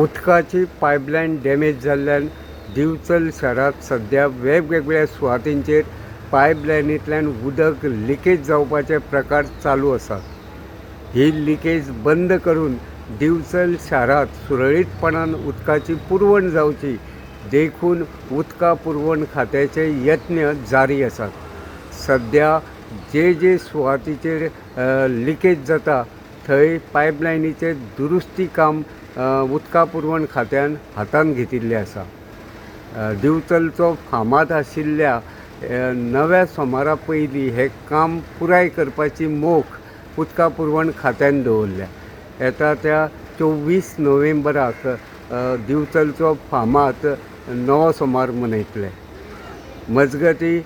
उदकाची pipeline damage जाल्ल्यान दिवचल शारांत सद्या वेगवेगळ्या सुवातींचेर पायपलायनींतल्यान उदक लिकेज जावपाचे प्रकार चालू आसात. ही लिकेज बंद करून दिवचल शारांत सुरळीतपणान उदकाची पुरवण जावची देखून उदका पुरवण खात्याचे यत्न जारी आसात. सद्या जे जे सुवातीचेर लिकेज जाता थंय पायपलायनीचें दुरुस्ती काम उदका पुरवण खात्यान हातान घेतिल्लें आसा. दिवचलचो फामाद आशिल्ल्या नव्या सोमारा पयलीं हें काम पुराय करपाची मोख उदका पुरवण खात्यान दवरल्या. येता त्या 24 नोव्हेंबराक दिवचलचो फामाद नवो सोमार मनयतले. मजगती,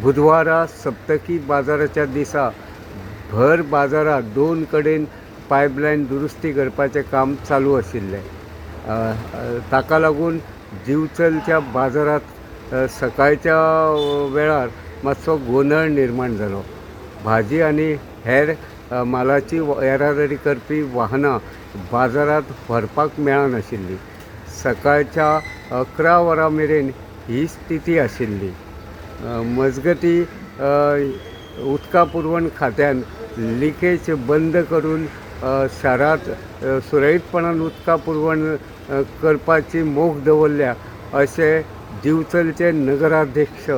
बुधवारा सप्तकी बाजाराच्या दिसा भर बाजारात दोन कडेन पायपलायन दुरुस्ती करपाचें काम चालू आशिल्लें. ताका लागून दिवचलच्या बाजारांत सकाळच्या वेळार मातसो गोंदळ निर्माण जालो. भाजी आनी हेर मालाची येरादारी करपी वाहनां बाजारांत व्हरपाक मेळनाशिल्ली. सकाळच्या 11 वरां मेरेन ही स्थिती आशिल्ली. मजगती, उदका पुरवण खात्यान लिकेज बंद करून शारांत सुरळीतपणान उदका पुरवण करपाची मोख दवरल्या अशें दिवचलचे नगराध्यक्ष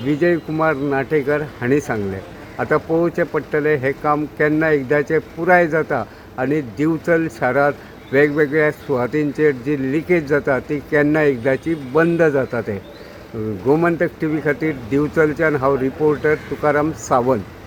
विजय कुमार नाटेकर हांणी सांगलें. आतां पळोवचें पडटलें हें काम केन्ना एकदाचें पुराय जाता आनी दिवचल शारांत वेगवेगळ्या सुवातींचेर जी लिकेज जाता ती केन्ना एकदाची बंद जाता तें. गोमंतक टीव्ही खातीर दिवचलच्यान हांव रिपोर्टर तुकाराम सावंत.